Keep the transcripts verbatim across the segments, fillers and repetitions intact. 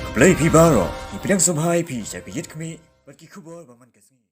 Khublei phi baroh, ngi pdiang sngewbha ïa phi sha ka Ïit Khmih bad ki khubor ba man ka sngi.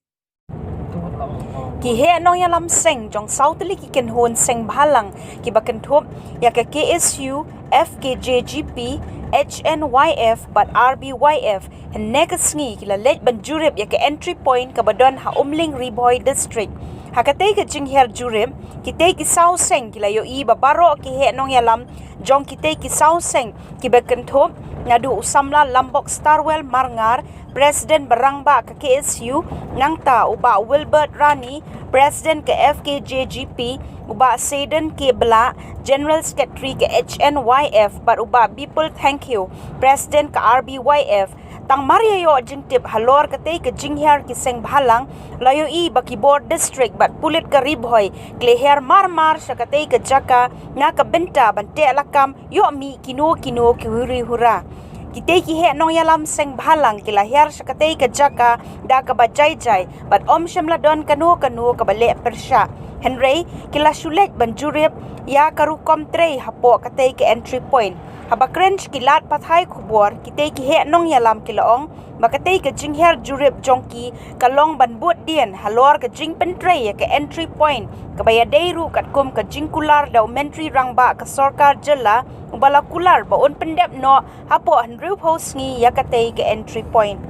Ki heh nongïalam seng jong saw tylli ki kynhun seng bhalang kiba kynthup ïa ka K S U, F K J G P, H N Y F bad R B Y F hynne ka sngi ki la leit ban jurip ïa ka entry point kaba don ha Umling, Ri Bhoi District. Ha katei ka jinghiar jurip, kitei ki saw seng ki la ïohi ba baroh ki heh nongïalam jong kitei ki saw seng kiba kynthup naduh u samla Lambok Starwell Marngar, President ba rangbah ka K S U, nangta u Bah Wilbert Rani, President ka F K J G P, u Bah Seiden K Blah, General Secretary ka H N Y F, bad u Bah Bipul Thangkhiew, President ka R B Y F. Tang mar ïa ïoh jingtip halor katei ka jinghiar ki seng bhalang, la ïohi ba ki bor district bad pulit ka Ri Bhoi ki la hiar mar mar sha katei ka jaka na ka bynta ban teh lakam ïoh mih kino kino ki huri hura. Kitei ki heh nongïalam seng bhalang ki la hiar sha katei ka jaka da kaba jai jai bad ym shym la don kano kano kaba leh pyrshah. Hynrei ki la shu leit ban jurip ïa ka rukom trei hapoh katei ka entry point. Haba kren sha ki lad pathai khubor, kitei ki heh nongïalam ki la ong ba katei ka jinghiar jurip jong ki ka long ban bud dien halor ka jingpyntrei ïa ka entry point kaba ïadei ruh katkum ka jingkular da u Myntri Rangbah ka Sorkar Jylla, uba la kular ba un pyndep noh hapoh hynriewphew sngi ïa katei ka entry point.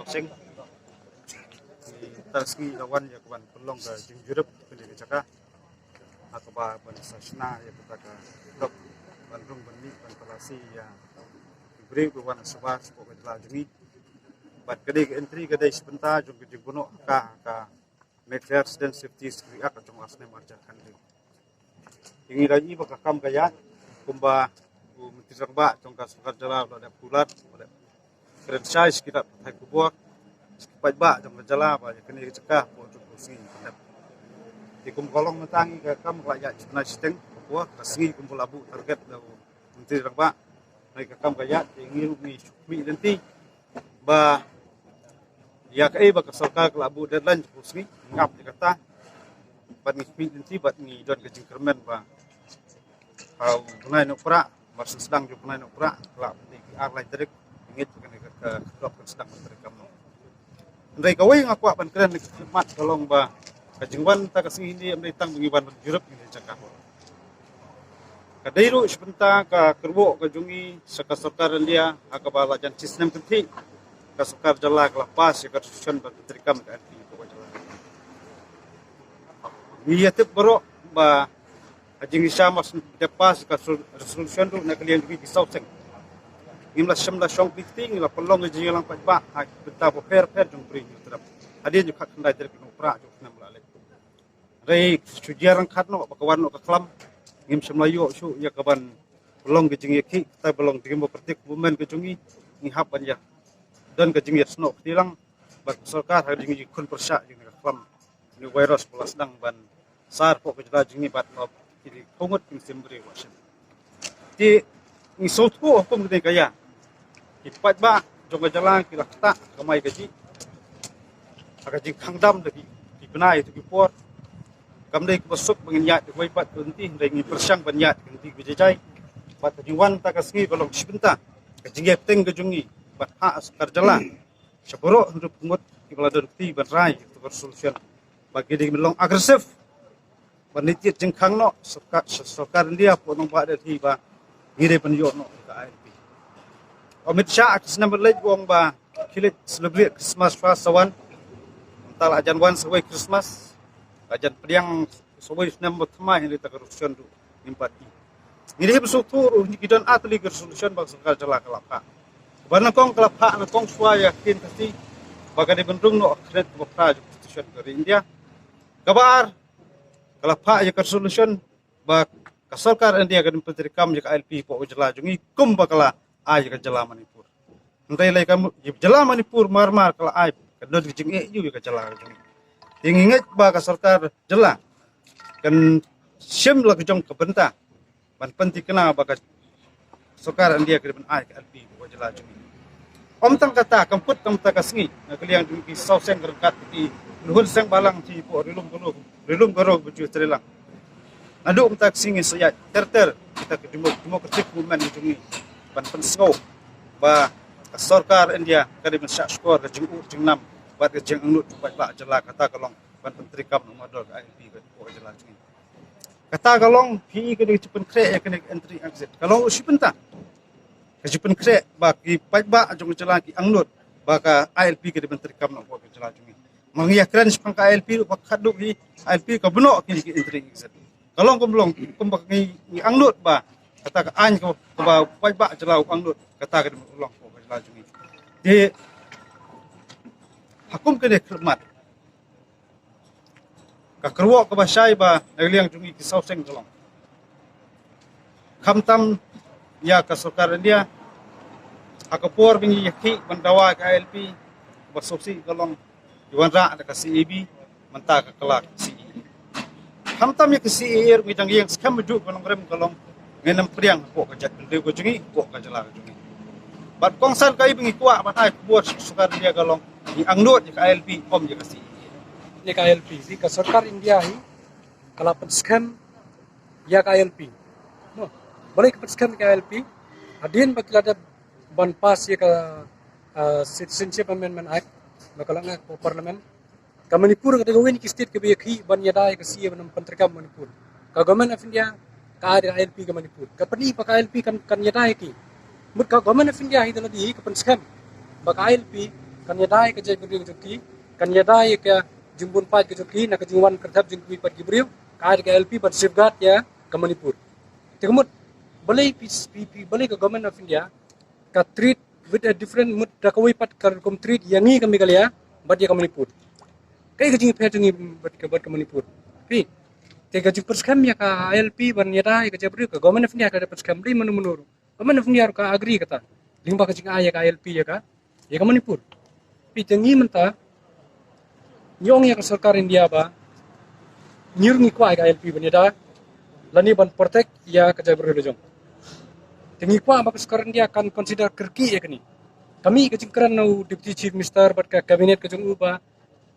Seng. Ngi tang sngi la wan ïa ka ban pynlong ka jingjurip kane ka jaka. Ha kaba ban sa shna ïa kata ka dok ban rung ban mih ban talasi ïa ki briew ba wan sha ba sha ka jylla jong ngi. Bad ka dei ka entry ka dei shi bynta jong ka jingbuh noh ha ka, ha ka Medicare Student Safety Security Act jong u ar snem arhajar khathynriew. Ngi la ïohi ba ka kam ka ïaid kumba u Myntri Rangbah jong ka Sorkar Jylla u la dep kular, u la dep kren shai sha ki lad pathai khubor, sha ki paidbah jong ka jylla ba ïa kane ka jaka hapoh jong ka sngi ka dep. Te kum ka long mynta ngi ka kam ka la ïaid shi bnai shiteng, hapoh ka sngi kumba la buh target da u Myntri Rangbah. Ngi ka kam ka ïaid, te ngi ruh ngi shu khmih lynti ba ïa kaei ba ka sorkar ka la buh deadline jong u sngi, ngi ap ïa kata. Bad ngi khmih lynti bad ngi don ka jingkyrmen ba ha u bnai Nohprah, mar shu sdang jong u bnai Nohprah, ka la pyni ki ar lai tarik, ngi ngeit ba kane ka, ka, ka dok kan sdang ban treikam noh. Hynrei kawei nga kwah ban kren na ka khmat ka long ba ka jingwan ta ka sngi hynne ym dei tang ba ngi wan ban jurip ïa kane ka jaka. Ka dei ruh shi bynta ka kyrwoh ka jong ngi sha ka sorkar India, ha kaba la jan shi snem kynthih ka sorkar jylla ka la pass ïa ka resolution ban treikam ka N P P ka jylla. Ngi ïa tip baroh ba ha jingshisha mar shu dep pass ka resolution ruh na ka liang jong ngi ki saw seng, ngim la shem la shong kti kti, ngi la pynlong ka jingïalang paidbah ha ki bynta bapher bapher jong u Bri u Hynñiewtrep. Hadien jong ka khatkhyndai tarik u Nohprah jong u snem ba la leit. Hynrei shu jia ryngkat noh ba ka wan noh ka khlam, ngim shym la ïoh shuh ïa ka ban pynlong ka jingïakhih kata ba long democratic movement ka jong ngi. Ngi hap ban ïa don ka jingïasnoh kti lang bad ka sorkar ha ka jingïakhun pyrshah ïa ka khlam, ïa u virus ba la sdang ban sar hapoh ka jylla jong ngi bad ba ki phew ngut ki mynsiem briew wat shim. Te ngi sngewthuh ha kum kane ka ïa ki paidbah jong ka jylla ki la ktah kamai kajih ha ka jingkhang dam da ki, ki bnai da ki por. Kam dei kaba suk ba ngin ïaid da kawei pat ka lynti, hynrei ngi pyrshang ban ïaid ka lynti kaba jai jai. Bad ka jingwan ta ka sngi ka long shi bynta ka jingïaid bteng ka jong ngi bad ha ka sorkar jylla sha baroh hynriew phew ngut kiba la don kti ban rai ïa ka resolution ba ki dei ban long aggressive ban leit thied jingkhang noh sorkar, sorkar India hapoh nongbah Delhi ba ngi dei ban ïoh noh ka I L P. U Amit Shah ha ka snem ba la leit u ong ba khie leit celebrate Christmas first sa wan. Mynta la jan wan sa wei Christmas, la jan pdiang sa wei snem ba thymmai, hynrei ta ka resolution ruh ngim pat i. Ngi dei ban sngewthuh ruh ngi ki don ar tylli ki resolution ba ka sorkar jylla ka la phah. Kaba nyngkong ka la phah nyngkong shuwa ïa ka ktien Khasi ba ka dei ban rung noh ha ka khyrnit kaba phra jong ka Constitution ka ri India. Kaba ar ka la phah ïa ka resolution ba ka sorkar India ka dei ban pyntreikam ïa ka I L P hapoh ka jylla jong ngi kumba ka la ai ïa ka jylla Manipur. Hynrei lei ka mu-, ïa ka jylla Manipur mar mar ka la ai, ka don ka jingeh ïa ka jylla jong ngi. Te ngi ngeit ba ka sorkar jylla kan shim la ka jong ka bynta ban pynthikna ba ka sorkar India ka dei ban ai ka I L P hapoh ka jylla jong ngi. Ym tang kata, kam put tang mynta ka sngi, na ka liang jong ki saw seng ryngkat ki Hun seng balang ti po rilum garo, rilum garo baju terilang. Naduh mynta ka sngi sa ïaid ter ter kita ka demo-, democratic movement jong ngi ban pynsngew ba ka sorkar India ka dei ban shah shkor ka jingud jingnam bad ka jingangnud jong paidbah jylla, kata ka long ban pyntreikam na mardor ka I L P ka jylla jong ngi. Kata ka long phi ka dei ka jingpynkhreh ïa kane ka entry exit. Ka long u shi bynta ka jingpynkhreh ba ki paidbah jong ka jylla ki angnud ba ka I L P ka dei ban treikam na ka jylla jong ngi. Ma ngi ïa kren shaphang ka I L P ruh ba khadduh hi I L P ka bynnoh ki, ki entry exit. Ka long kumba long kumba ngi, ngi angnud ba kata ka aiñ ka, kaba paidbah jylla u angnud, kata ka dei ban long ka jylla jong ngi. Te ha kum kane ka khmat ka kyrwoh kaba shai ba na ka liang jong ngi ki saw seng ka long khamtam ïa ka sorkar India. Ha ka por ba ngi ïakhih ban dawa ka I L P, ba sngewsih ka long ki wanrah da ka C A B, mynta ka kylla ka C A A. Khamtam ïa ka C A A ruh ngi dang ïeng skhem ba ju ka nongrim ka long ngin ym pdiang hapoh ka jaitbynriew ka jong ngi, hapoh ka jylla ka jong ngi. Bad kongsan kaei ba ngi kwah ban ai khubor sha ka sorkar India ka long ngi angnud ïa ka I L P, ym ïa ka C A A. Ïa ka I L P hi ka sorkar India hi ka la pynskhem ïa ka I L P. No. Balei ka pynskhem ïa ka I L P? Hadien ba ki la dep ban pass ïa ka, ah, Citizenship Amendment Act, ba ka la ngat ka Parliament. Ka Manipur ka dei kawei na ki state kaba ïakhih ban ïada ïa ka C A A ban pyntreikam Manipur. Ka Government of India ka ai da ka I L P ka Manipur. Ka pyni ba ka I L P kan, kan ïada ïa ki. Mut ka Government of India hi da lade hi ka pynskhem ba ka I L P kan ïada ïa ka jaitbynriew jong ki, kan ïada ïa ka jingbun paid ka jong ki na ka jingwan kyrthep jong ki pat ki briew, ka ai da ka I L P ban safeguard ïa ka Manipur. Te ka mut balei phi, phi, phi, balei ka Government of India ka treat with a different, mut da kawei pat ka rukom treat ïa ngi ka Meghalaya bad ïa ka Manipur. Kaei ka jingpher jong ngi bad ka, bad ka Manipur? Phi, te ka jingpynskhem ïa ka I L P ban ïada ïa ka jaitbynriew, ka Government of India ka da pynskhem, balei mano mano ruh. Government of India ruh ka agree kata lyngba ka jingai ïa ka I L P ïa ka, ïa ka Manipur. Phi, te ngi mynta ngi ong ïa ka sorkar India ba ngi ruh ngi kwah ïa ka I L P ban ïada lane ban protect ïa ka jaitbynriew la jong. Te ngi kwah ba ka sorkar India kan consider kyrkieh ïa kane. Ka mih ka jingkren na u Deputy Chief Minister bad ka cabinet ka jong u ba,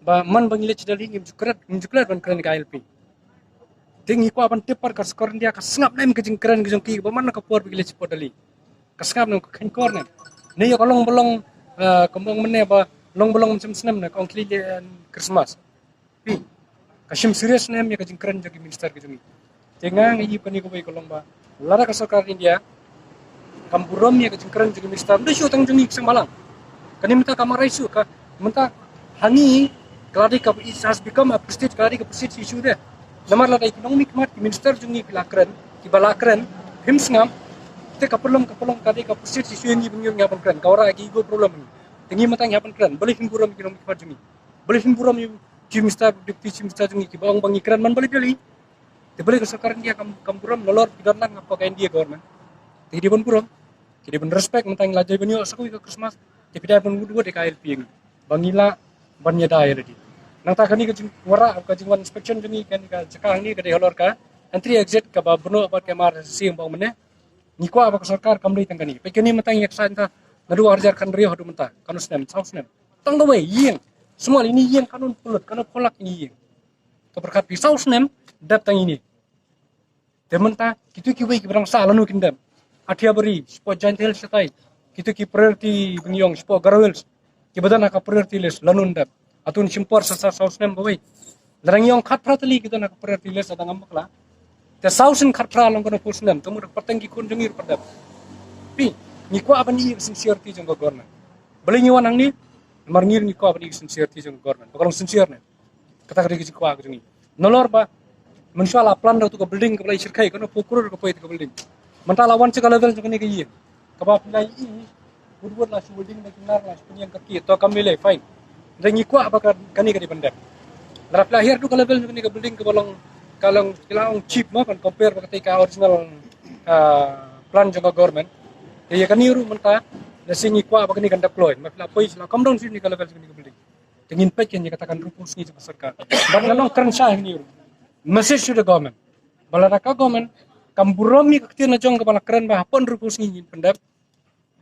ba man ba ngi leit sha Delhi ngim ju klet, ngim ju klet ban kren ïa ka I L P. Te ngi kwah ban tip pat ka sorkar India ka sngap ne em ka jingkren ka jong ki ba man la ka por ba ngi leit shapoh Delhi. Ka sngap ne em, ka kheiñkor ne em. Ne ïa ka long ba long, ah, ka mong mynne ba long ba long mynshem snem ne ka ong khlieh leh Christmas. Phi, ka shim serious ne em ïa ka jingkren jong ki minister ka jong ngi? Te nga nga ïohi kane kawei ka long ba lada ka sorkar India kam burom ïa ka jingkren jong ki minister, ym dei issue tang jong ngi ki seng balang. Kane mynta ka marai issue ka mynta ha ngi ka la dei ka, it has become a prestige, ka la dei ka prestige issue de. Namar lada ki nongmihkhmat ki minister jong ngi ki la kren, kiba la kren, phim sngap, te ka pynlong, ka pynlong ka dei ka prestige issue ïa ngi ba ngi ruh ngi hap ban kren, ka wanrah ïa ki ego problem. Te ngi mynta ngi hap ban kren, balei phim burom ïa ki nongmihkhmat jong ngi? Balei phim burom ïa u Chief Minister, Deputy Chief Minister jong ngi kiba ong ba ngi kren man balei balei? Te balei ka sorkar India kam, kam burom, nalor ki don lang hapoh ka N D A government. Te ki dei ban burom, ki dei ban respect, mynta ngi la dei ban ïoh sa kawei ka Christmas. Te phi dei ban wut wut ïa ka I L P ïa ngi ba ngi lah ban ïada ïa lade. Nangta kane ka jingwanrah, ka jingwan inspection jong ngi kane ka jaka hangne ka dei halor ka entry exit kaba bynnoh bad ka M R S S A ba ong mynne. Ngi kwah ba ka sorkar kam dei tang kane. Peit kane mynta ngi ïaksaid mynta naduh ar hajar khathynriew haduh mynta, katno snem, saw snem. Tang kawei ïing. Sngewbha ine ïing katno pynlut, katno pynlak ine ïing. To pyrkhat phi, saw snem dep tang ine. Te mynta kito kiwei kiba dang sah lano kin dep? Athiabari, shapoh Jaintia Hills shatai, kito ki priority ba ngi ong shapoh Garo Hills kiba don ha ka priority list lano kin dep? Hato yn shim por sa, sa saw snem ba wei? Lada ngi ong khatphra tylli ki don ha ka priority list, lada ngam bakla, te saw sien khatphra long katno phew snem, te mut da ka pateng ki khun jong ngi ruh pat dep. Phi, ngi kwah ban ïohi ïa ka sincerity jong ka government. Balei ngi wan hangne? Namar ngi ruh ngi kwah ban ïohi ïa ka sincerity jong ka government ba ka long sincere ne. Kata ka dei ka jingkwah ka jong ngi. Nalor ba mynshuwa la plan da uto ka building kaba la shyrkhei, katno phew klur ka poi ïa ka building. Mynta la wan sha ka level jong kane ka ïing kaba phi la ïohi, wut wut la shu welding da ki nar, la shu pynïeng kyrkieh, to kam lei lei, fine. Hynrei ngi kwah ba ka, kane ka dei ban dep. Lada phi la hiar haduh ka level jong kane ka building kaba long, ka long, ki la ong cheap mo, ban compare bad katei ka original, ah, plan jong ka government. Te ïa kane ruh mynta lehse ngi kwah ba kane kan dep kloi, ma phi la poi, la come down shuh kane ka level jong kane ka building. Te ngin peit kein ïa kata ka hynriewphew sngi jong ka sorkar. Bad ngan ong kren shai hangne ruh. Message to the government. Ba lada ka government kam burom ïa ka ktien la jong kaba la kren ba hapoh hynriewphew sngi ngin pyndep,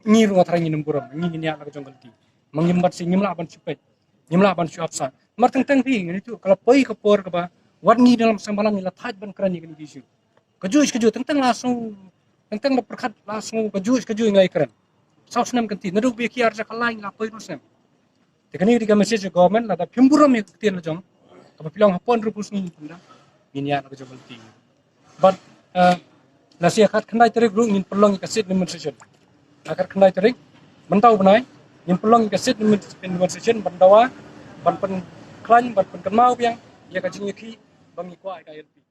ngi ruh nga tharai ngin ym burom, ngi ngin ïaid la ka jong ka lynti. Ma ngim pat shu, ngim lah ban shu peit, ngim lah ban shu ap sah. Mar teng teng phi ngi tu ka la poi ka por kaba wat ngi dalam sambalang ngi la thait ban kren ïa kane ki issue. Ka juh ka juh teng teng la sngew, teng teng la pyrkhat la sngew ka juh ka juh ngai kren. Saw snem kan ti naduh ba ki arja ka lain la poi ru snem. Te kane ka dei ka message ka government lada phim burom ïa ka ktien la jong kaba phi long hapon ruh pus ngi pynda ngin ïa na ka jong ka lynti. But uh, na sia khat khyndai tarik ruh ngin pynlong ïa ka sit demonstration. Na khat khyndai tarik mynta u bnai ngin pynlong ïa ka sit demonstration ban dawa ban pynkhlaiñ ban pynkynmaw biang ïa ka jingïakhih ba ngi kwah ïa ka I L P.